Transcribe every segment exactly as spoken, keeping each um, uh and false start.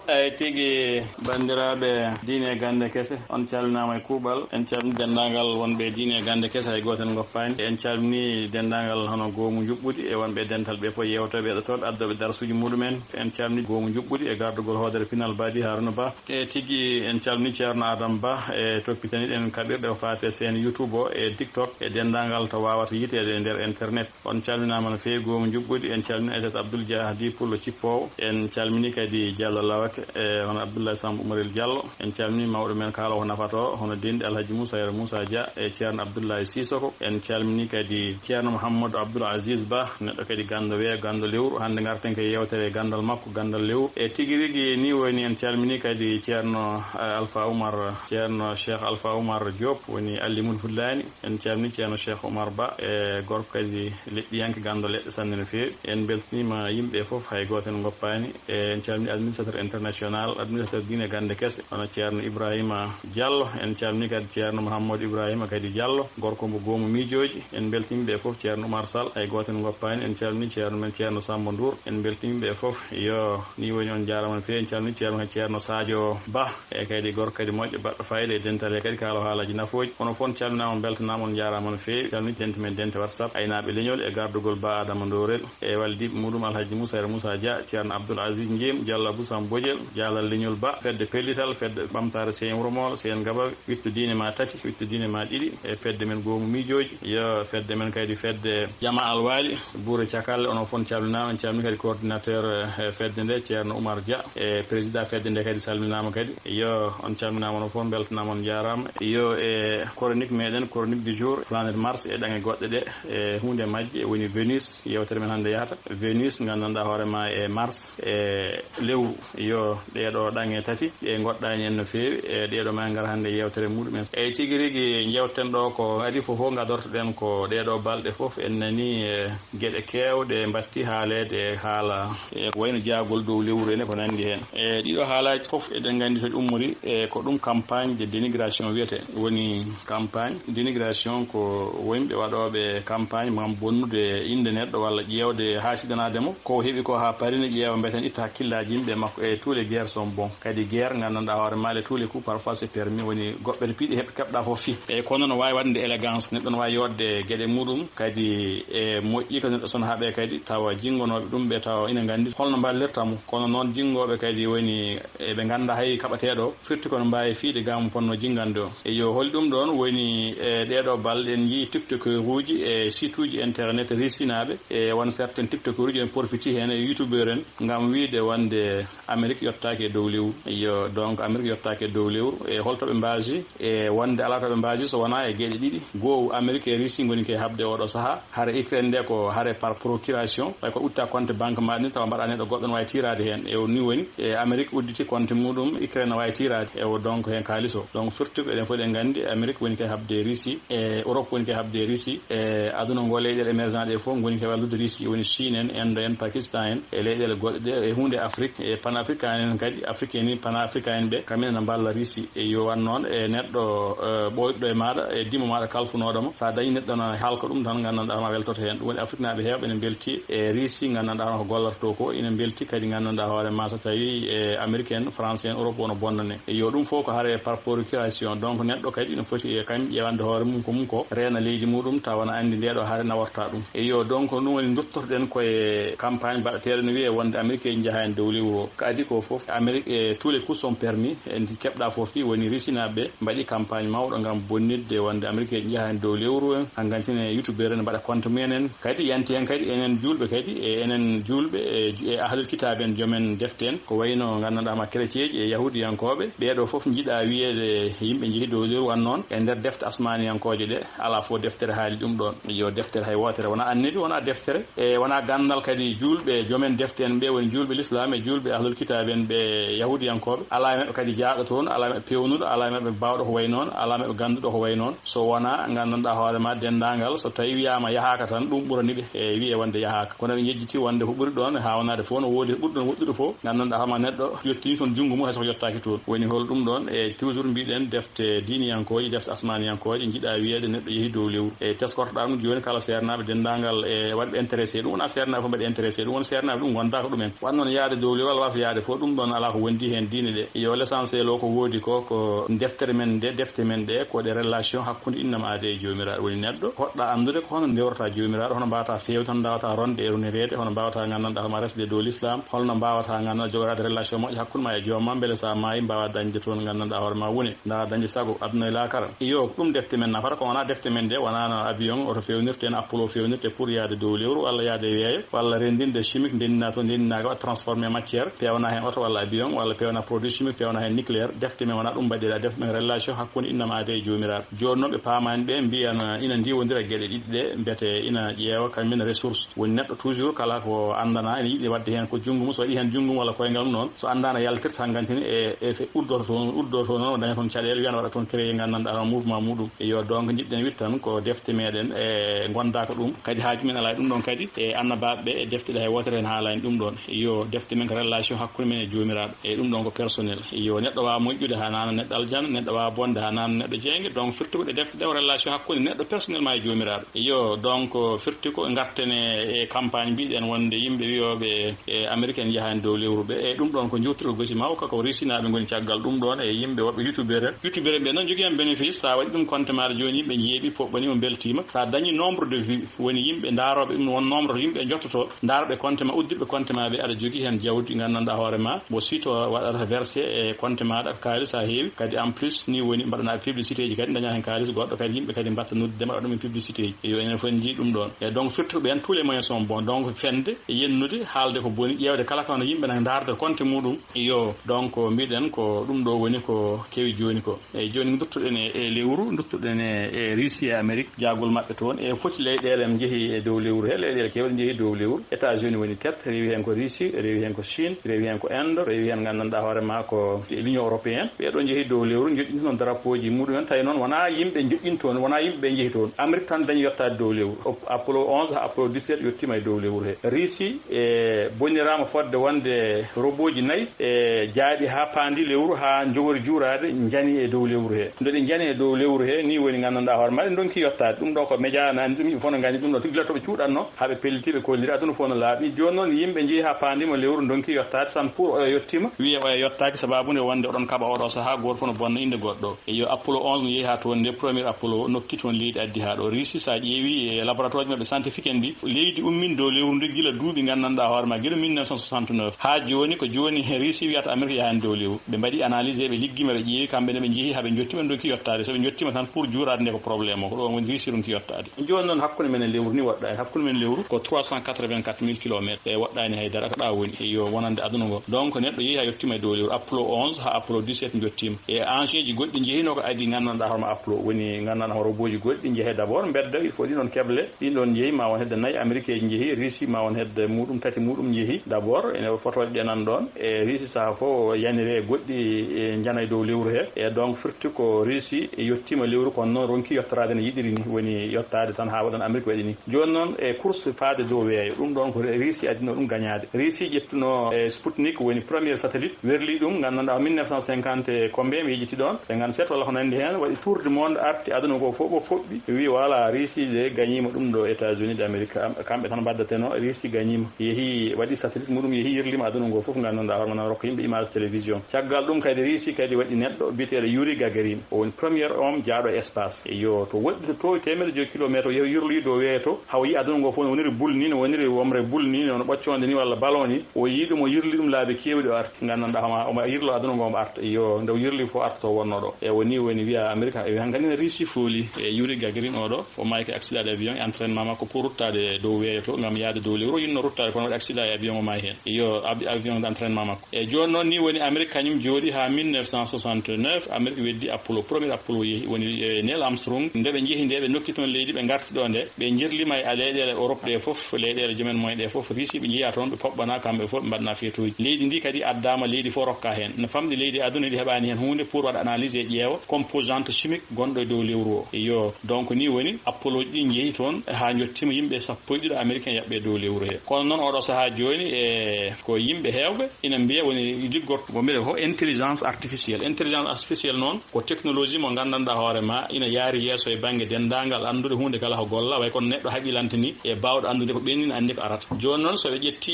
Eyi tigi, banndiraaɓe diine e gannde kese, on calminaama e kuuɓal. En calmini denndaangal wonɓe diine e gannde kese, hay gooto en ngoppaani. En calmini denndaangal hono goomu njuɓɓudi e wonɓe dental ɓe fof, yeewtooɓe, heɗotooɓe, addooɓe darsuuji muɗumen. En calmini goomu njuɓɓudi e gardugol hoodere pinal Baadi Haruna Ba. E tigi en calmini Ceerno Adama Ba e toppitaniiɗo en kaɓirɗe ko faati e seen YouTube o e TikTok e denndaangal to waawata yiteede e nder internet. On calminaama no feewi, goomu njuɓɓudi. En calmini Aissata Abdoul Dia Di Pullo Cippoowo. En calmini kadi Diallo Lawake e hono Abdoulaye Samb Umarel Diallo. En calmini mawɗo men kaalawo ko nafata o, hono denɗi Alhaji Moussa Yero Moussa Dia e Ceerno Abdoulaye Sissoko. En calmini kadi Ceerno Mouhamadou Abdoul Aziz Ba, neɗɗo kadi ganndo weeyo, ganndo lewru. Hannde ngarten ko yeewtere e ganndal makko, ganndal lewru. E tigi rigi ni woni en calmini kadi Ceerno, eh, Alpha Oumar, Ceerno Cheikh Alpha Oumar Diop, woni Allimul Fullaani. En calmini Ceerno Cheikh Oumar Ba e gorko kadi leɗɗiyanke ganndo leɗɗe sanne no feewi. En mbeltaniima yimɓe fof, hay gooto en ngoppaani. E en calmini administrateur international, administrateur diine gannde kese, hono Ceerno Ibrahima Diallo. En calmini kadi Ceerno Mouhamadou Ibrahima kadi Diallo, gorko mbo goomu miijooji. En mbeltaniima ɓe fof, Ceerno Oumar Sall, hay gooto en ngoppaani. En calmini Ceerno men Ceerno Samba Ndour. En mbeltaniima ɓe fof. Yo, ni woni, on njaaraama no feewi. En calmini Ceerno, Ceerno Sadio Ba. E kadi gorko kadi moƴƴo, baɗɗo faayiida e dental he kadi kaalo haalaaji nafooji. Kono fof on calminaama, on mbeltanaama, on njaaraama no feewi. Calmini dente men, dente WhatsApp, aynaaɓe leñol e gardugol Ba Adama Ndorel e wallidiiɓe muɗum Alhaji Moussa Yero Moussa Dia, Ceerno Abdoul Aziz Njeem, Diallo Abou Sam Bojel, jaalal leñol Ba, fedde pellital, fedde ɓamtaare Seen Wuro Moolo, Seen Gaba, witto diine ma tati, witto diine ma ɗiɗi, e fedde men goomu miijooji, yo fedde men kadi fedde Jama Alwaali, Buure Cakalle, onon fof on calminaama, en calmini kadi coordinateur, eh, fedde nde, Ceerno Oumar Dia, e président fedde nde kadi salminaama kadi. Yo, on calminaama, onon fof mbeltanaama, on njaaraama. Yo, e chronique meɗen, chronique du jour, planète Mars e ɗaŋe goɗɗe ɗe, e huunde majje woni Venus, yeewtere men hannde yahata Venus, nganndanɗaa hoore ma e Mars, e lewru. Yo, ɗeeɗo ɗaŋe tati, ɗe ngoɗɗaani en no feewi, e ɗeeɗo ma ngar hannde yeewtere muɗum en. Eyi tigi rigi, njeewten ɗo ko adi fof fof, ngadortoɗen ko ɗeeɗo balɗe fof, en nani, e geɗe keewɗe mbatti haaleede e haala, e ko wayno jaagol dow lewru en e ko nanndi heen. E ɗiɗo haalaaji fof eɗen nganndi to ɗi ummori, e ko ɗum campagne de dénigration wiyete. Woni campagne dénigration ko wonɓe waɗooɓe campagne ngam bonnude innde neɗɗo walla ƴeewde haa sidanaade mo. Ko o heɓi ko haa paari ne ƴeewa mbeten itta hakkillaaji yimɓe makko. E tous les guerres sont bons. Kadi guerre nganndanɗaa hoore ma, les tous les coups parfois c'est permis. Woni goɓɓe to piiɗi heɓ-, keɓɗa fof fii. E kono no waawi waɗde élégance, neɗɗo no waawi yooɗde geɗe muɗum. Kadi e moƴƴi ko neɗɗo sona haɓe kadi tawa jinngonooɓe ɗum ɓe tawa ina nganndi holno mballirta mo. Kono noon jinngooɓe kadi woni eɓe ngannda hay kaɓateeɗo o firti kono mbaawi fiide gaamu ponno jinngande o. E yo holi ɗum ɗoon woni e ɗeeɗo balɗe en njii tiktokeruuji e site uji internet risinaaɓe e won certains tiktokeruuji en porfiti heen e youtubeur en ngam wiide wonde Amérique yottaaki e dow lewru. Iyo, donc Amérique yottaaki e dow lewru. E holto ɓe mbaasi? E wonde alaa to ɓe mbaasi so wonaa e geɗe ɗiɗi. Goo, Amérique e Russie ngoni ke haɓde oɗo sahaa. Hare Ukraine nde ko hare par procuration. Tawi ko utta compte banque ma ɗin, tawa mbaɗa neɗɗo goɗɗo no waawi tiiraade heen. E o ni woni, e Amérique udditi compte muɗum, Ukraine no waawi tiiraade. E o donc heen kaalis o. Donc surtout eɗen fof eɗen nganndi Amérique woni ke haɓde Russie. E Europe woni ke haɓde Russie, e aduna ngo leyɗeele émergent ɗe fof ngoni ke wallude Russie, woni Chine en, Inde en, Pakistan en, e leyɗeele goɗɗe ɗe, e huunde Afrique, e panafricain en kadi, Afrique en, panafricain en ɓe, kamɓe ene mballa Russie. E yo wan noon, e neɗɗo, e ɓooyɗo e maaɗa, e dimo maaɗa kalfunooɗo mo, so a dañi neɗɗo no haalka ɗum tan, nganndanɗaa ma weltoto heen. Ɗum woni Afrique naaɓe heewɓe ene mbelti e Russie, nganndanɗaa hono ko gollatoo ko, ene mbelti kadi, nganndanɗaa hoore ma so tawi e Amérique en, France en, Europe wono bonnane. E yo ɗum fof ko hare par procuration, donc neɗɗo kadi ene foti e kañ ƴeewande hoore mum ko mum ko reena leydi muɗum tawa na anndi nde ɗo hare naworta ɗum. E yo donc ɗum woni duttotoɗen koye campagne baɗateeɗo no wiyee wonde Amérique en njaha en dow lewru o. Ko adi ko fof Amérique e tous les coups sont permis, en keɓɗa fof fii woni Russie naaɓe ɓe mbaɗi campagne mawɗo ngam bonnitde wonde Amérique en njaha en dow lewru en, hankantin e youtubeur en mbaɗa compte mumen en. Kadi yanti heen kadi enen juulɓe kadi, e enen juulɓe, e ju-, e ahlul kitaabe en, joomen defte en, ko wayno nganndanɗaa ma kretieji e yahuudiyankooɓe, ɓeeɗo fof njiɗa wiyeede yimɓe njehi dow lewru wan noon e nder defte asmaaniyankooje ɗe, alaa fof deftere haali ɗum ɗoon. Yo deftere hay wootere wonaa annabi, wonaa deftere, e wonaa ganndal kadi juulɓe, joomen defte en ɓe woni juulɓe lislaam e juulɓe ahlul kitaabe en ɓe yahuudiyankooɓe, alaa e maɓɓe kadi jaaɗo toon, alaa e maɓɓe peewnuɗo, alaa e maɓɓe baawɗo ko wayi noon, alaa e maɓɓe gannduɗo ko wayi noon. So wonaa, nganndanɗaa hoore ma denndaangal, so tawi wiyaama yahaaka tan, ɗum ɓuraniɓe e wiye wonde yahaaka. Kono ɓe njejjiti wonde ko ɓuri ɗoon haawnaade fof, no woodi ɓuri ɗoon woɗɗude fof, nganndanɗaa hoore ma neɗɗo yottini toon junngo mum, hay so ko yottaaki toon. Woni hol ɗum ɗoon? E toujours mbiɗen defte diiniyankooje, defte asmaaniyankooje, njiɗa wiyeede neɗɗo yehi dow lewru. E teskortoɗaa ɗum jooni kala seernaaɓe denndaangal e waɗɓe intéressé ɗum, wonaa seernaaɓe fof mbaɗi intéressé ɗum, won seernaaɓe ɗum ngondaaka ɗumen. Waɗ noon yaade dow lewru, alaa waasa yaade fof. Ko ɗum ɗoon alaa ko wondi heen diine ɗe. Yo, l'essentiel o ko woodi ko, ko deftere men nde, defte men ɗe, ko ɗe relation hakkunde innama aade e joomiraaɗo. Woni neɗɗo hoɗɗa anndude ko hono ndewrata joomiraaɗo, hono mbaawata feewde, hono mbaawata ronde e runereede, hono mbaawata nganndanɗaa hoore ma resde e dow l'islam, holno mbaawata nganndanɗaa jogoraade relation moƴƴo hakkunde ma e joom ma, mbele so a maayi mbaawa dañde toon nganndanɗaa hoore ma wune, mbaawa dañde sago aduna e laakara. Iyo, ko ɗum defte men nafata, ko wonaa defte men nde, wonaa no avion oto feewnirte, no Apollo feewnirte pour yaade dow lewru, walla yaade weeyo, walla renndinde chimique, ndenndina toon, ndenndinaaka waɗa transformé matière, peewna heen oto walla avion, walla peewna produit chimique, peewna heen nucléaire. Defte men wonaa ɗum mbaɗira, defte men relation hakkunde innama aade e joomiraaɗo. Jooni noon ɓe paamaani ɓe, mbiyan ina ndiwondira geɗe ɗiɗi ɗe, mbete ina ƴeewa kañum en ressource. Woni neɗɗo toujours kala ko anndana, ene yiɗi waɗde heen ko junngo mum, so waɗi heen junngo mum walla koyngal mum noon, so anndaana yaltirta hankkadi ne e, e fe-, uddoto toon, uddoto toon noon, o daña toon caɗeele, wiya no waɗa toon créé nganndanɗaa hono mouvement muɗum. Iyo, donc njiɗɗen wiɗde tan ko defte meɗen e ngondaaka ɗum, kadi haaju men alaa e ɗum ɗoon kadi, e annabaaɓe ɓe e defte ɗe hay wootere heen haalaani ɗum ɗoon. Iyo, defte men ko relation hakkunde men e joomiraaɗo, e ɗum ɗoon ko personnel. Iyo, neɗɗo waawa moƴƴude haa naana neɗɗo aljana, neɗɗo waawa bonde haa naana neɗɗo jeynge, donc firti ko ɗe defte ɗe o relation hakkunde neɗɗo personnellement e joomiraaɗo. Iyo, donc firti ko ngarten e campagne mbiɗen wonde yimɓe wiyooɓe e Amérique en njahaani dow lewru ɓe, e ɗum ɗoon ko njuutirgol gosi mawka, ko Risinaaɓe ngoni caggal ɗum ɗoon, e yimɓe woɓɓe youtubeur en. Youtubeur en ɓe noon njogii heen bénéfice, so a waɗi ɗum compte maaɗa jooni, yimɓe njeeɓi, poɓɓanii mo, mbeltiima. So a dañii nombre de vues, woni yimɓe ndaarooɓe ɗum, won nombre yimɓe njottotoo, ndaarooɓe compte ma, uddirɓe compte ma ɓe, aɗa jogii heen jawdi nganndanɗaa hoore ma, mo site o waɗata versé e compte maaɗa kaalis haa heewi, kadi en plus ni woni mbaɗanaa publicité ji kadi, dañaa heen kaalis goɗɗo, kadi yimɓe kadi mbatta noddude ma, waɗa ɗum e publicité ji. Iyo, enen fof en njii ɗum ɗoon. E donc firti ko ɓeen, tous les moyens sont bons. Donc fende, yennude, haalde ko boni, ƴeewde kala ko hono yimɓe na ndaarde compte muɗum. Iyo, donc mbiɗen ko ɗum ɗo woni ko kewi jooni ko. Eyi, jooni duttoɗen e, e lewru, duttoɗen e, e Russie e Amérique, jaagol maɓɓe toon. E foti leyɗeele en njehi e dow lewru he, leyɗeele keewɗe njehi dow lewru. États-Unis woni tête, rewi heen ko Russie, rewi heen ko Chine, rewi heen ko Inde, rewi heen nganndanɗaa hoore ma ko l'Union européenne. Ɓee ɗoo njehi dow lewru, njoƴƴinti noon drapeau ji muɗum en, tawi noon wonaa yimɓe njoƴƴinti toon, wonaa yimɓe ɓe njehi toon. Amérique tan dañi yottaade dow lewru. Op-, Apollo onze haa Apollo dix-sept yettiima e dow lewru he. Russie e boniraama fodde wonde robot ji nayi e jaaɓi haa paandi lewru, haa njogori juuraade, njani e dow lewru he. Nde ɗi njani e dow lewru he, ni woni nganndanɗaa hoore ma, ɗi ndonki yottaade. Ɗum ɗo ko média nani ɗum, yimɓe fof no nganndi ɗum ɗo. Tigi gila to ɓe cuuɗatno, haa ɓe pelliti, ɓe kolliri, aduna fof no laaɓi. Jooni noon yimɓe njehi haa paandi mo lewru ndonki yottaade, tan pour oya yettiima, wiye oya yottaaki, sababu nde wonde oɗon kaɓa oɗo sahaa, gooto fof no bonna innde goɗɗo. Eyo, Apollo onze no yehi haa toon, nde premier Apollo nokki toon leydi addi haa ɗo. Russie, so a ƴeewi e laboratoire maɓɓe scientifique en ɗi, leydi ummin dow lewru ndi gila duuɓi nganndanɗaa hoore ma, gila mille neuf cent soixante-neuf. Haa jooni, ko jooni he Russie wiyata Amérique yahaani dow lewru. Ɓe mbaɗi analyse, ɓe liggiima, ɓe ƴeewi, kamɓe ne ɓe njehi haa ɓe njottiima, ndonki yottaade. So ɓe njottiima tan pour juuraade nde ko problème o, ko ɗo woni Russie ɗum ki yottaade. Jooni noon hakkunde men e lewru ni woɗɗaani. Hakkunde men e lewru ko trois cent quatre-vingt-quatre mille kilomètres. E woɗɗaani hay dara, ko ɗa woni. Yo wonande aduna ngo. Donc neɗɗo yehi haa yettiima e dow lewru. Apollo onze haa Apollo dix-sept njottiima. E engin ji goɗɗi njehi no ko adi nganndanɗaa hoore ma Apollo. Woni nganndanɗaa hoore robot ji goɗɗi njehe d'abord, mbedda, il faut ɗi ɗon keble. Ɗin ɗon njehi ma won hedde nayi, Amérique ji njehi, Russie ma won hedde muɗum tati muɗum njehi d'abord. Ene fotooje ɗe nan ɗon. E Russie saha fof yanire e goɗɗi e njana e dow lewru he. E donc firti ko Russie yettiima lewru, kono noon ronki yottoraade no yiɗiri ni, woni yottaade tan haa waɗan Amérique waɗi ni. Jooni noon e course faade dow weeyo, ɗum ɗon ko Russie adino ɗum gañaade. Russie ƴettuno e Sputnik woni premier satellite, werli ɗum, nganndanɗaa ko mille neuf cent cinquante e combien mi yejjiti ɗon, cinquante-sept walla ko nanndi heen, waɗi tour du monde, arti aduna ngo fof, o foɓɓi, wi voilà, Russie de gañiima ɗum ɗo États-Unis d'Amérique, kam-, kamɓe tan mbaddeteno, Russie gañiima. Yehi, waɗi satellite muɗum, yehi yirlima aduna ngo fof, nganndanɗaa hoore ma, rokka yimɓe image télévision. Caggal ɗum kadi, Russie kadi waɗi neɗɗo biyeteeɗo Yuri Gagarin. O woni premier homme jaaɗo espace. Eyo, to woɗɗi to toowi teemedde joyi kilometre, o yehi yirloyi dow weeyo to, haw yi aduna ngo fof no woniri boule ni, no woniri womre boule ni, no ɓoccoonde ni walla ballon ni. O yii ɗum, o yirli ɗum laabi keewɗi, o arti. Nganndanɗaa hoore ma, omo yirlo aduna ngo, omo arta. Eyo, nde o yirli fof arta to wonno ɗo. E woni, woni wiya Amérique, e wi hankadi ne Russie fooli. E Yuri Gagarin oɗo, o maayi ko accident d'avion e entraînement makko pour ruttaade dow weeyo to ngam yaade dow lewru. O yinno ruttaade kono waɗi accident e avion, o maayi heen. Iyo, ab-, avion d'entraînement makko. E jooni noon ni woni Amérique kañum jooɗi haa mille neuf cent soixante-neuf, Amérique weddi Apollo, premier Apollo yehi, woni, e, Neil Armstrong. Nde ɓe njehi nde, ɓe nokki toon leydi, ɓe ngarti ɗo nde, ɓe njirlima e leyɗeele Europe ɗe fof, leyɗeele jomen moyen ɗe fof, Russie ɓe njehi haa toon, ɓe poɓɓana kamɓe fof, ɓe mbaɗana feetuuji. Leydi ndi kadi addaama, leydi fof rokka heen. No famɗi leydi aduna ndi heɓaani heen huunde pour waɗa analyse e ƴeewa composante chimique gonɗo e dow lewru o. Iyo, donc ni woni Apollo ji ɗi njehi toon haa njottiima yimɓe sappo e ɗiɗo américain yaɓɓe dow lewru he. Kono noon oɗo sahaa jooni e ko yimɓe heewɓe ina mbiya woni liggorto, ko mbiyete ko intelligence artificielle. Intelligence artificielle noon ko technologie mo nganndanɗaa hoore ma ina yaari yeeso e bannge denndaangal anndude huunde kala ko golla, way kono neɗɗo haqilante ni e baawɗo anndude ko ɓenni ne anndi ko arata. Jooni noon so ɓe ƴetti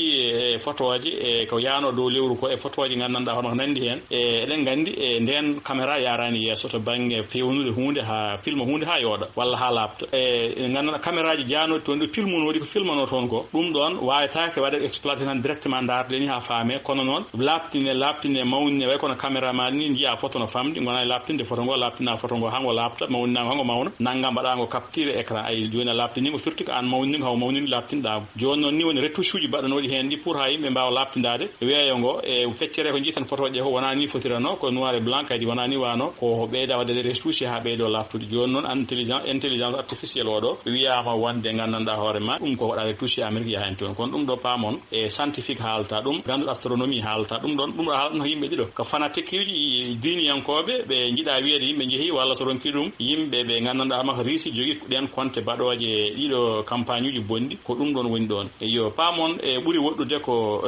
e fotooje e ko yaano dow lewru ko e fotooji nganndanɗaa hono ko nanndi heen. E eɗen nganndi e ndeen caméra yaaraani yeeso to bannge feewnude huunde haa filma huunde haa yooɗa walla haa laaɓta. E nganndanɗaa cameraaji jaanooɗi toon ɗi pilmunooɗi ko filmanoo toon ko ɗum ɗoon waawetaake waɗe exploité tan directement ndaarde ni haa faamee, kono noon laaɓtine laaɓtine mawnine way kono caméra ma ni njiyaa foto no famɗi ngonaa e laaɓtinde foto ngo laaɓtinaa foto ngo haa ngo laaɓta mawninaango haa ngo mawna nannga mbaɗaango capture écran ay jooni a laaɓtiniingo firti ko aan mawniniingo haw mawnini laaɓtinɗaango. Jooni noon ni woni retouche uji baɗanooɗi heen ɗi pour haa yimɓe mbaawa laaɓtindaade weeyo ngo e feccere ko njiiten foto ɗe ko wonaa ni fotirano ko noir et blanc kadi wonaa ni waano ko ɓeyda waɗde retouche haa ɓeydo laaɓtude. Jooni noon intelligence intelligence artificielle o ɗo wiyaama wonde nganndanɗaa hoore ma ɗum ko waɗa retouche Amérique yaha heen toon kono ɗum ɗo paamon e scientifique haalta ɗum ganduɗo astronomie haalta ɗum ɗon ɗum ɗo haalata ko yimɓe ɗiɗo ko fanatique uji diiniyankooɓe ɓe njiɗa wiyeede yimɓe njehi walla so ronki ɗum yimɓe ɓe nganndanɗaa ma ko Riisi jogii ɗeen konte baɗooje ɗiɗo campagne uji bonɗi ko ɗum ɗon woni ɗoon. Yo paamon e ɓuri woɗɗude ko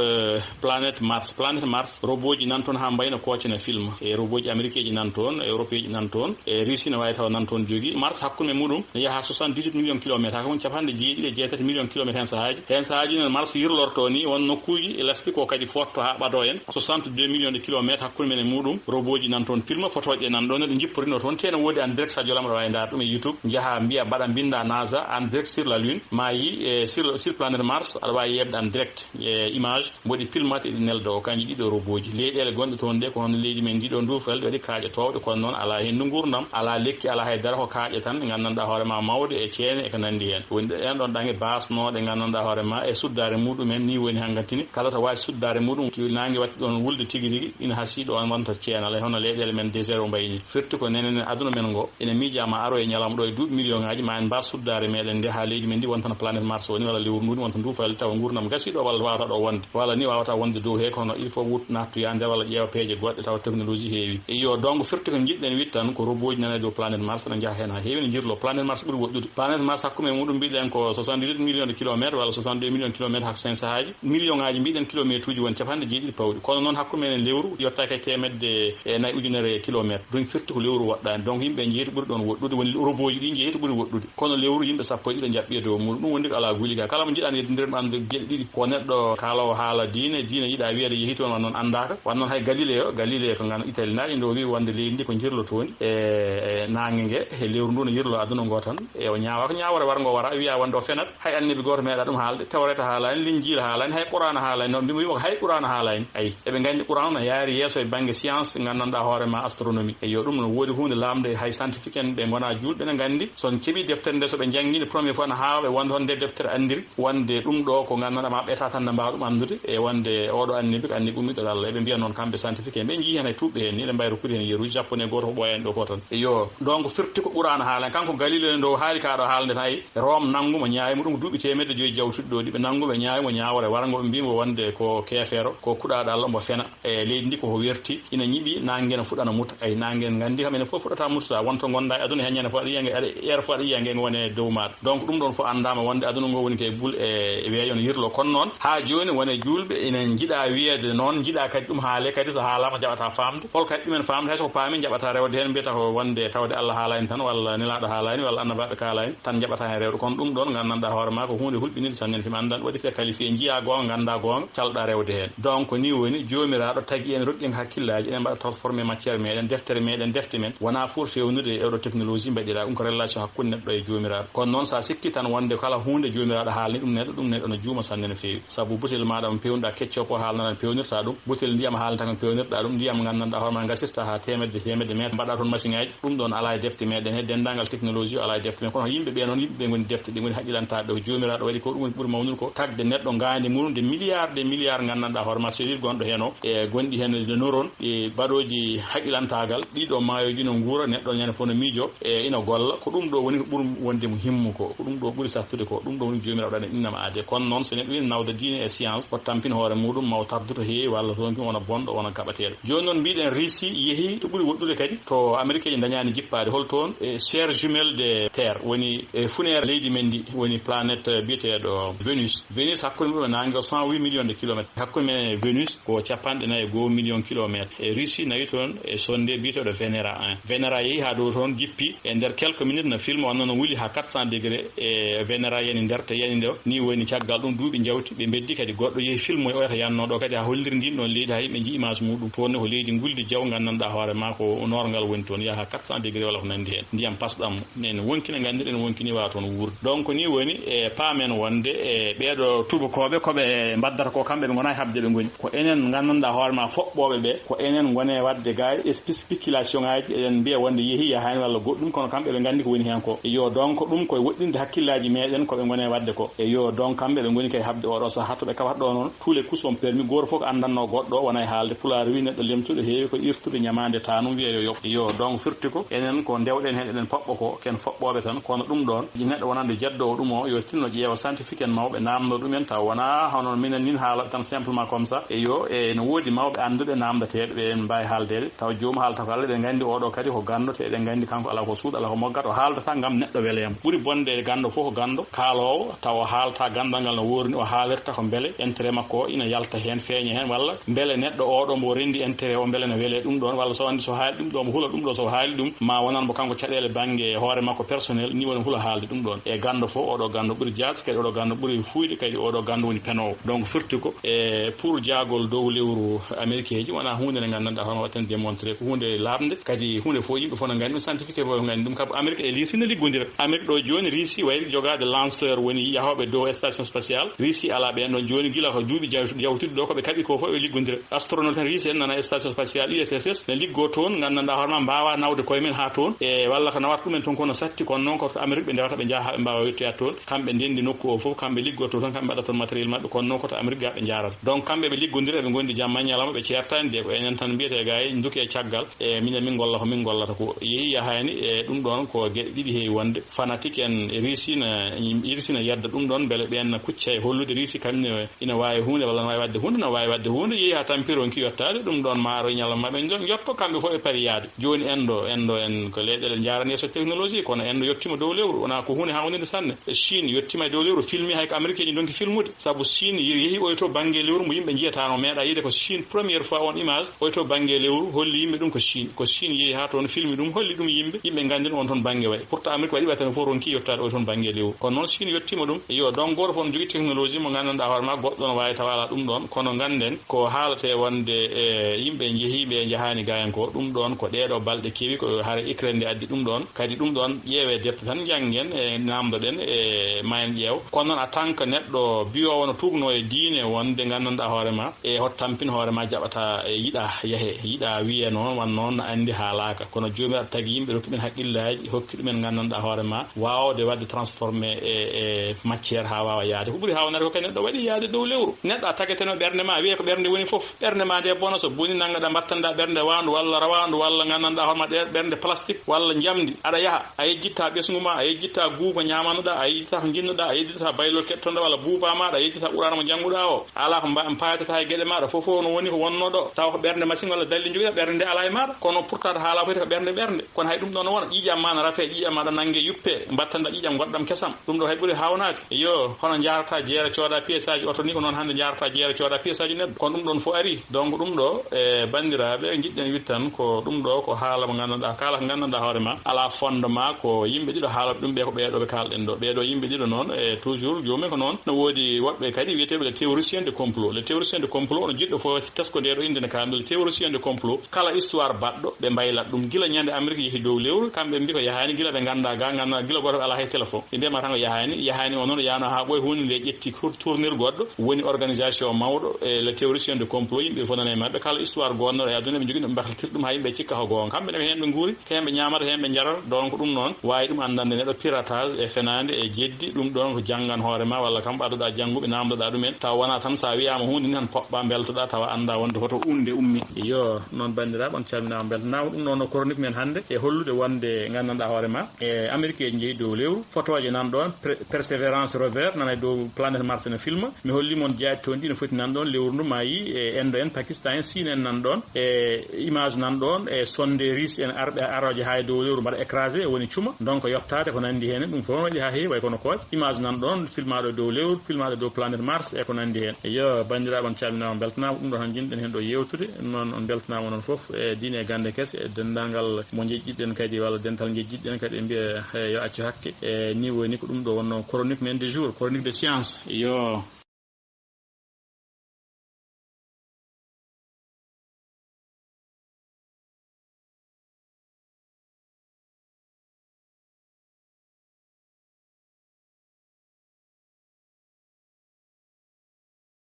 planète Mars. Planète Mars robooji nan toon haa mbayna koocena film e robooji américain ji nan toon, européen ji nan toon, e Riisi ne waawi tawa nan toon jogii. Mars hakkunde muɗum ne yaha soixante-dix-huit millions kilomètres haa ko woni capanɗe jeeɗiɗi e jeetati millions kilomètres heen sahaaji. Heen sahaaji noon Mars yirlortoo ni won nokkuuji e lesɗe ko kadi fotto haa ɓadoo en soixante-deux millions de kilomètres hakkunde men e muɗum. Robooji nan toon pilma fotooje ɗe nan ɗoon ne ɗe njipporinoo toon tee ne woodi en direct sadio lam aɗa waawi ndaar ɗum e YouTube njaha mbiya mbaɗa mbinnda NASA en direct sur la lune ma yi e sur sur planète Mars aɗa waawi yeeɓde en direct e image mboɗi pilmata eɗi nelda o kanji ɗiɗo robooji leyɗeele gonɗe toon ɗe ko hono leydi men ndi ɗo nduufalde waɗi kaaƴe toowɗe kono noon alaa henndu nguurndam alaa lekki alaa hay dara ko kaaƴe tan nganndanɗaa hoore ma mawde e ceene e ko nanndi heen woni ɗo ɗen ɗon ɗange baasnooɗe nganndanɗaa hoore ma e suddaare muɗum en ni woni hangatini kala to waawi suddaare muɗum naange watti ɗon wulde tigi rigi ina hasii ɗo on wonta ceenal e hono leyɗeele men désert o mbayi ni firti ko nenen aduna men ngo ina miijaama aro e ñalawma ɗo e duuɓi million ŋaaji ma en mbaas suddaare meɗen nde haa leydi men ndi wontana planète Mars o ni walla lewru ndu ni wonta ndu fayli tawa nguurndam gasii ɗo walla wawata ɗo wonde walla ni wawata wonde dow he kono il faut wut nattoya nder walla ƴeewa peeje goɗɗe tawa technologie heewi. Iyo donc firti ko jiɗɗen wiide tan ko robot ji nana e dow planète Mars ne njaha heen haa heewi ne njirlo planète Mars ɓuri woɗɗude planète Mars hakkunde muɗum mbiɗen ko soixante-dix-huit millions de kilomètres walla soixante-deux millions kilomètres hak sen sahaaji million ŋaaji mbiɗen kilometre uji won capanɗe jeeɗiɗi pawɗi kono noon hakkunde men e lewru yottaki e teemedde e nayi ujunere kilomètre ɗum firti ko lewru woɗɗaani donc yimɓe njehi to ɓuri ɗoon woɗɗude woni robot ji ɗi njehi to ɓuri woɗɗude kono lewru yimɓe sappo e ɗiɗo njaɓɓi e dow muɗum ɗum woni ko alaa guli ga kala mo njiɗaani yeddude ma anndu geɗe ɗiɗi ko neɗɗo kaalawo haala diine diine yiɗa wiyeede yehi toon wa noon anndaaka wa noon hay galileo galileo ko ngano italie naaɗi ndo wi wonde leydi ndi ko jirlotoondi e naange nge e lewru ndu no yirlo aduna ngo tan e o ñaawa ko ñaawore war ngo wara wiya wonde o fenat hay annabi gooto meeɗa ɗum haalde tawreta haalaani linjiila haalaani hay qur'aana haalaani noon mbimo wimo ko hay qur'aana haalaani ayi eɓe nganndi qur'aana no yaari yeeso e bannge science nganndanɗaa hoore ma astronomie e yo ɗum no woodi huunde laamde hay scientifique en ɓe ngonaa juulɓe ne nganndi so on keɓii deftere nde so ɓe njanngii nde premier fois no haawa ɓe wonde hono nde deftere anndiri wonde ɗum ɗo ko nganndanɗaa ma ɓeeta tan ne mbaawa ɗum anndude e wonde oɗo annabi ko annabi ummiɗo Allah eɓe mbiya noon kamɓe scientifique en ɓe njii heen hay tuuɓɓe heen ni eɗen mbawi rokkude heen yeruji jappone gooto ko ɓooya en ɗo fof tan iyo donc firti ko qur'aana haala en kanko galileo nde o haali kaa ɗo haalde tan ay Rome nanngu mo ñaawi mo ɗum duuɓi teemedde joyi jawtuɗi ɗo ɗi ɓe nanngu ɓe ñaawi mo ñaawore wara ngo ɓe mbii mo wonde ko keefeero ko kuɗaaɗo Allah mbo fena e leydi ndi koko werti ina ñiɓi naange no fuɗɗana muta ay naange en nganndi kam enen fof fuɗɗata muta wonto ngonɗa e aduna he ñande fof aɗa yiya nge aɗa heure fof aɗa yiya nge ngo wone dow maɗa donc ɗum ɗon fof anndaama wonde aduna ngo woni koye bul e weeyo no yirlo kono noon haa jooni wone juulɓe ina njiɗa wiyeede noon njiɗa kadi ɗum haale kadi so haalama jaɓata faamde hol kadi ɗumen faamde hay soko paami jaɓata rewde heen mbiyata ko wonde tawde Allah haalaani tan walla nelaaɗo haalaani walla annabaaɓe kaalaani tan njaɓata heen rewde kono ɗum ɗoon nganndanɗaa hoore maa ko huunde hulɓinirde sannen fim anndan waɗi fee qualifié njiyaa goonga nganndaa goonga calɗaa rewde heen donc ko nii woni joomiraaɗo tagi en rokki en hakkillaaji eɗen mbaɗa transformé matière meɗen deftere meɗen defte men wonaa pour fewnude e oɗo technologie mbaɗiraa ɗum ko relation hakkunde neɗɗo e joomiraaɗo kono noon so a sikki tan wonde kala huunde joomiraaɗo haalni ɗum neɗɗo ɗum neɗɗo no juuma sanne no feewi sabu butel maaɗa mo pewnuɗaa kecco ko haalnata pewnirta ɗum butel ndiyam haalnata ko pewnirɗaa ɗum ndiyam nganndanɗaa hoore maa ngasirta haa teemedde teemedde meetre mbaɗa toon machine ŋaaji ɗum ɗoon alaa e defte meɗen he denndaangal technologie o alaa e defte men kono yimɓe ɓe noon yimɓe ɓe ngoni defte ɗi ngoni haqqilantaaɓe ko joomiraaɗo waɗi ko ɗum woni ɓuri mawnude ko tagde neɗɗo ngaandi muɗum de milliard de milliard nganndanɗaa hoore maa selil gonɗo heen o e gonɗi heen de noron e baɗooji haqqilantaagal ɗiɗo maayooji no nguura neɗɗo ñande fof no miijo e ina golla ko ɗum ɗo woni ko ɓuri wonde mo himmu ko ko ɗum ɗo ɓuri sattude ko ɗum ɗo woni joomiraaɗo ɗan e innama aade kono noon so neɗɗo wini nawda diine e science o tampin hoore muɗum maw tarduto heewi walla toon wona bonɗo wona kaɓateeɗo jooni noon mbiɗen Russie yehi to ɓuri woɗɗude kadi to américain ji dañaani jippaade hol toon e chair jumelle de terre woni e funeere leydi men ndi woni planète biyeteeɗo Venus Venus hakkunde muɗum e naange o cent huit millions de kilomètres hakkunde men e Venus ko capanɗe nayi e goo million kilomètre e Russie nawi toon e sonde biyeteeɗo Venera un Venera yehi haa dow toon jippi e nder quelques minutes no film wonno no wuli haa quatre cent degré e Venera yani nder to yani ɗo ni woni caggal ɗum duuɓi njawti ɓe mbeddi kadi goɗɗo yehi film e oyata yannoo Ɗo kadi haa holliri ndin ɗon leydi, haa yimɓe nji image muɗum. Toon ne ko leydi nguldi jaw, nganndanɗaa hoore ma ko noorngal woni toon, yaha quatre cents degré walla ko nanndi heen. Ndiyam pasɗam, ene wonkina, nganndirɗen wonkini waawa toon wuurde. Donc ni woni e paamen wonde e ɓeeɗo tubakooɓe ko ɓe mbaddata ko, kamɓe ɓe ngonaa e haɓde ɓe ngoni. Ko enen nganndanɗaa hoore ma foɓɓooɓe ɓe, ko enen ngoni e waɗde gay e spéculation ŋaaji, eɗen mbiya wonde yehi yahaani walla goɗɗum, kono kamɓe ɓe nganndi ko woni heen ko. Yo donc ɗum koye woɗɗinde hakkillaaji meeɗen ko ɓe ngoni e waɗde ko. E yo donc kamɓe ɓe ngoni kay haɓde oɗo sahaa to ɓe kawata ɗo noon. Tous les coups sont permis, gooto fof ko anndanno goɗɗo, wona e haalde. Pulaar wi neɗɗo lemtuɗo heewi ko irtude ñamaande taanum wiya yo yoɓ. Yo donc firti ko enen ko ndewɗen heen eɗen poɓɓa ko, ken foɓɓooɓe tan, kono ɗum ɗoon neɗɗo wonande jeddo o ɗum o yo tinno ƴeewa scientifique en mawɓe naamno ɗum en taw wona hono minen nin haala tan simplement comme ça. E yo e no woodi mawɓe annduɓe naamdateeɓe ɓe en mbaawi haaldeede taw joom haalta ko Allah ɓe nganndi oɗo kadi ko ganndo te eɗen nganndi kanko ala ko suuɗ ala ko moggat o haaldata ngam neɗɗo weleyam. Ɓuri bonde ganndo fof ko ganndo kaaloowo taw o haalta ganndal ngal no woori ni o haalirta ko mbele intérêt makko o ina yalta heen feeña heen walla mbele neɗɗo oɗo mbo renndi intérêt o mbele no wele ɗum ɗoon walla so anndi so haali ɗum ɗo mo hula ɗum ɗo so haali ɗum ma wonan mbo kanko caɗeele bannge hoore makko personnel ni woni hula haalde ɗum ɗoon. E ganndo fof oɗo ganndo ɓuri jaas kadi oɗo ganndo ɓuri fuuyde kadi oɗo ganndo woni penoowo. Donc firti ko e pour jaagol dow lewru américain ji wona huunde nde nganndanɗaa hono watten démontré ko huunde laaɓnde kadi huunde fof yimɓe fof no nganndi ɗum scientifique fof nganndi ɗum kadi amérique e lisi ne liggodira. Amérique ɗo jooni risi wayi jogaade lanceur woni yahooɓe dow station spatial risi ala ɓeen ɗon jooni gila ko duuɓi jaw- jawtuɗi ɗo ko ɓe kaɓi ko fof ɓe liggodira. Astronaute en risi en nana station spatial I S S ne liggo toon nganndanɗaa hoore ma mbaawa nawde koye men haa toon e walla ko nawata ɗumen toon kono satti kono noon ko to amérique ɓe ndewata ɓe njaha ɓe mbaawa yettoyat toon. Kamɓe ndenndi nokku o fof kamɓe liggoto toon kamɓe mbaɗa toon matériel maɓɓe kono noon koto amérique ga ɓe njarata donc kamɓe ɓe liggodira ɓe ngondi jamma ñalawma ɓe ceertani de ko enen tan mbiyete gay duke e caggal e minen min golla ko min gollata ko yeeyi yahani e ɗum ɗon ko geɗe ɗiɗi heewi wonde fanatique en e risi na risi na yedda ɗum ɗon beele ɓen na kucca e hollude risi kamne ina waawi huunde walla no waawi waɗde huunde no waawi waɗde huunde yeehi haa tampiri on ki yottaade ɗum ɗon maaro e ñalawma maɓɓe njotto kamɓe fof ɓe pari yahde. Jooni enɗo enɗo en ko leyɗele njaarani yeeso technologie kono enɗo yettiima dow lewru wonaa ko huunde hawnide sanne. Chine yettiima e dow lewru filmi hay ko américain ji ndonki filmude sabu chine yeehi oy to bannge lewru mo yimɓe njiyataano meeɗa yiide ko chine premiére fois on image oy to bannge lewru holli yimɓe ɗum ko chine ko chine yeehi haa toon filmi ɗum holli ɗum yimɓe yimɓe nganndin on toon bannge wayi pourtant amérique waɗi ɓay tan fof ronki yettaade oy toon bannge lewru kono noon chine yettiima ɗum. Yo donc gooto fof no jogii technologie mo nganndanɗaa hoore ma goɗɗo no waawi tawa alaa ɗum ɗoon kono ngannden ko haaletee wonde e yimɓe njehiiɓe e njahaani gaayen ko ɗum ɗoon ko ɗeeɗoo balɗe kewi ko hare ukraine nde addi ɗum ɗoon. Kadi ɗum ɗoon ƴeewee defte tan njanngen e naamndoɗen e ma en ƴeew kono noon a tan ko neɗɗo biyoowo no tuugnoo e diine wonde nganndanɗaa hoore ma e hoto tampin hoore ma jaɓata e yiɗa yahe yiɗa wiyee noon wan noon no anndi haalaaka kono joomiraaɗo tagi yimɓe rokki ɗumen haqqillaaji hokki ɗumen nganndanɗaa hoore ma waawde waɗde transformé e e matiére haa waawa yahde ko ɓuri haawnade ko kadi neɗɗo waɗi yahde dow lewru neɗɗo a tageteno ɓernde ma wiyee ko ɓernde woni fof ɓernde ma nde bona so boni nanngaɗa mbattanɗa ɓernde waandu walla rawaandu walla nganndanɗaa hoore ma ɗe ɓernde plastique walla njamndi aɗa yaha a yejjitta ɓesngu ma a yejjitta guuka ñamannoɗa a yejjitta ko jinnoɗa a yejjitta baylol keɗotoɗa walla buuba maɗa a yejjitta qur'ana mo jannguɗa o ala ko mba- payatata e gueɗe maɗa fof fof no woni ko wonno ɗo taw ko ɓernde machine walla dalli joguiɗa ɓernde nde ala e maɗa kono pourtant haala foti ko ɓernde ɓernde kono hay ɗum ɗo no wona ƴiƴam ma no rafe ƴiƴam maɗa nangge yuppe mbattanɗa ƴiƴam goɗɗam kesam ɗum ɗo hay ɓuuri hawnade yo hono jarata jeere cooda pièce aji oto ni ko noon hande jarata jeere cooda pièce aji neɗɗo kono ɗum ɗon fof ari donc ɗum ɗo e banndiraaɓe njiɗɗen wiide tan ko ɗum ɗo ko haala mo nganndanɗaa kala ko nganndanɗaa hoore ma alaa fondement ko yimɓe ɗiɗo haalata ɗum ɓe ko ɓeeɗo ɓe kaalɗen ɗo ɓeeɗo yimɓe ɗiɗo noon e toujours joomum ko noon no woodi woɓɓe kadi wiyeteeɓe les théoriciens de complot les théoriciens de complot no jiɗɗo fof tesko nde ɗo innde ne kaamil théoricien de complot kala histoire baɗɗo ɓe mbaylat ɗum gila ñande amérique yehi dow lewru kamɓe mbi ko yahaani gila ɓe ngannda ga ngannda gila gooto alaa hay téléphone ɓe mbiyama tan ko yahaani yahaani o noon yaano haa ɓooy huunde nde ƴetti tournir goɗɗo woni organisation mawɗo e le théoricien de complot yimɓe fof nana e maɓɓe kala histoire gonnoɗo e aduna ɓe jogui ɗum mbaɗatir ɗum ha yimɓe cikka ko gonga kamɓe ne ko hen ɓe guuri ko hen ɓe ñamata hen ɓe jarata donc ɗum noon wawi ɗum andande neɗɗo piratage e fenade e jeddi ɗum ɗon ko janggan hoorema walla kam ɓadoɗa jannguɓe namdoɗa ɗumen tawa wona tan sa wiyama hunde ni tan poɓɓa beltoɗa tawa anda wonde hoto hunde ummi. Yo noon bandiraɓe on calminama beltanama ɗum noon no chronique men hannde e hollude wonde gandanɗa hoorema e amérique en jeeyi dow lewru photoje nan ɗon persévérance rover nana e dow planète mars no filma mi holli mon jaaɗi toon ɗi no foti nan ɗon lewru ndu maayi e endo en pakistan en sine en nan ɗon e image nan ɗon e sonde ris en arɓe aroje ha e dow lewru mbaɗa écrasé e woni cuma donc yottade ko nandi hen ɗum fof waɗi ha heewi way kono kooƴe image nan ɗon filmaɗo e dow lewru filmaɗo e dow planète mars e ko nandi hen yo bandiraɓe on calminama beltanama ɗum ɗo tan jinɗen hen ɗo yewtude noon on beltanama onon foof e diine e gande kese e dendagal mo jejjiɗen kadi walla dental jejjiɗen kadi ɓe mbiya yo accu hakke e ni woni ko ɗum ɗo wonno chronique men de jour chronique de science yo